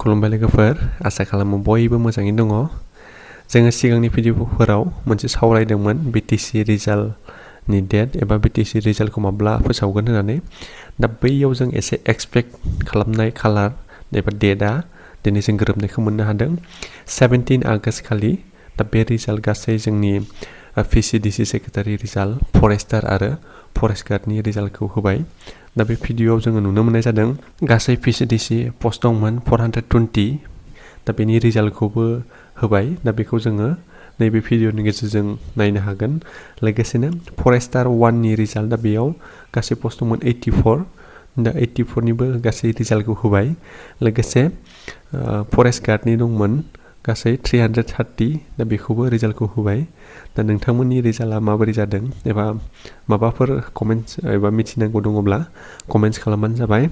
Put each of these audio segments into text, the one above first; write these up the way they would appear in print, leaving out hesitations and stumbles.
खुलुमबाय लोगोफोर आसा खालामो बयबो मोजाङैनो दङ जोङो सिगांनि भिडिअफोराव मोनसे सावरायदोंमोन BTC रिजाल्टनि डेट एबा BTC रिजाल्टखौ माब्ला फोसावगोन होननानै दा बैयाव जों एसे एक्सपेक्ट खालामनाय कालार एबा डेटआ दिनै जों गोरोबनायखौ मोननो हादों 17 आगस्ट खालि दा बे रिजाल्ट गासै जोंनि PCDC सेक्रेटारि रिजाल्ट फरेस्टार आरो फरेस्ट गार्डनि रिजाल्टखौ होबाय दा बे भिडिअआव जोङो नुनो मोननाय जादों गासै PCDC पस्ट दंमोन 420 दा बेनि रिजाल्टखौबो होबाय दा बेखौ जोङो नैबे भिडिअनि गेजेरजों नायनो हागोन लोगोसेनो फरेस्टार 1 नि रिजाल्ट दा बेयाव गासै पस्ट दंमोन 84 दा 84 निबो गासै रिजाल्टखौ होबाय लोगोसे फरेस्ट गार्डनि दंमोन गासै 330 दा बेखौबो रिजाल्टखौ होबाय दा नोंथांमोननि रिजाल्टआ माबोरै जादों एबा माबाफोर कमेन्ट्स एबा मिथिनांगौ दङब्ला कमेन्ट्स खालामबानो जाबाय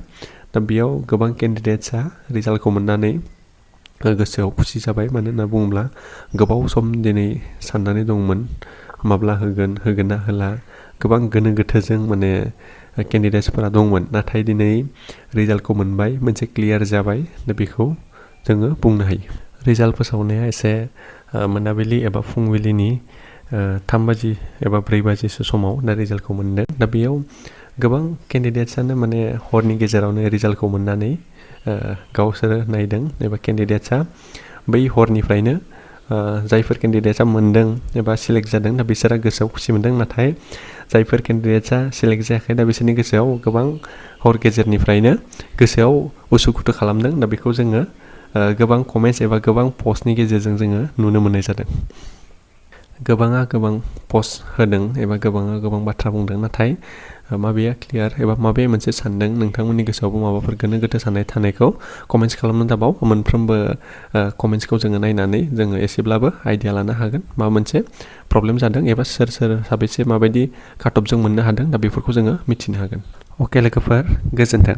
दा बेयाव गोबां केन्डिडेट्सआ रिजाल्टखौ मोननानै गोसोआव खुसि जाबाय मानो होनना बुङोब्ला गोबाव सम दिनै साननानै दंमोन माब्ला होगोन ना होला गोबां गोनो गोथोजों माने केन्डिडेट्सफोरा दंमोन नाथाय दिनै रिजाल्टखौ मोनबाय मोनसे क्लियार जाबाय दा बेखौ जोङो बुंनो हायो रिजाल्ट फोसावनाया एसे मोनाबिलि एबा फुंबिलिनि 3 बाजि एबा 4 बाजिसो समाव दा रिजाल्टखौ मोनदों दा बेयाव गोबां केन्डिडेट्सआनो माने हरनि गेजेरावनो रिजाल्टखौ मोननानै गावसोरो नायदों एबा केन्डिडेट्सआ बै हरनिफ्रायनो जायफोर केन्डिडेट्सआ मोनदों एबा सिलेक्ट जादों दा बिसोरा गोसोआव खुसि मोनदों नाथाय जायफोर केन्डिडेट्सआ सिलेक्ट जायाखै दा बिसोरनि गोसोआव गोबां हर गेजेरनिफ्रायनो गोसोआव उसुखुथु खालामदों दा बेखौ जोङो गोबां कमेन्ट्स एबा गोबां पस्टनि गेजेरजों जोङो नुनो मोननाय जादों गोबाङा गोबां पस्ट होदों एबा गोबाङा गोबां बाथ्रा बुंदों नाथाय माबेया क्लियार एबा माबे मोनसे सानदों नोंथांमोननि गोसोआवबो माबाफोर गोनो गोथो साननाय थानायखौ कमेन्ट्स खालामनो दाबाव मोनफ्रोमबो कमेन्ट्सखौ जोङो नायनानै जोङो एसेब्लाबो आइडिया लानो हागोन मा मोनसे प्रब्लेम जादों एबा सोर साबैसे माबायदि काट अफजों मोननो हादों दा बेफोरखौ जोङो मिथिनो हागोन अके लोगोफोर गोजोन्थों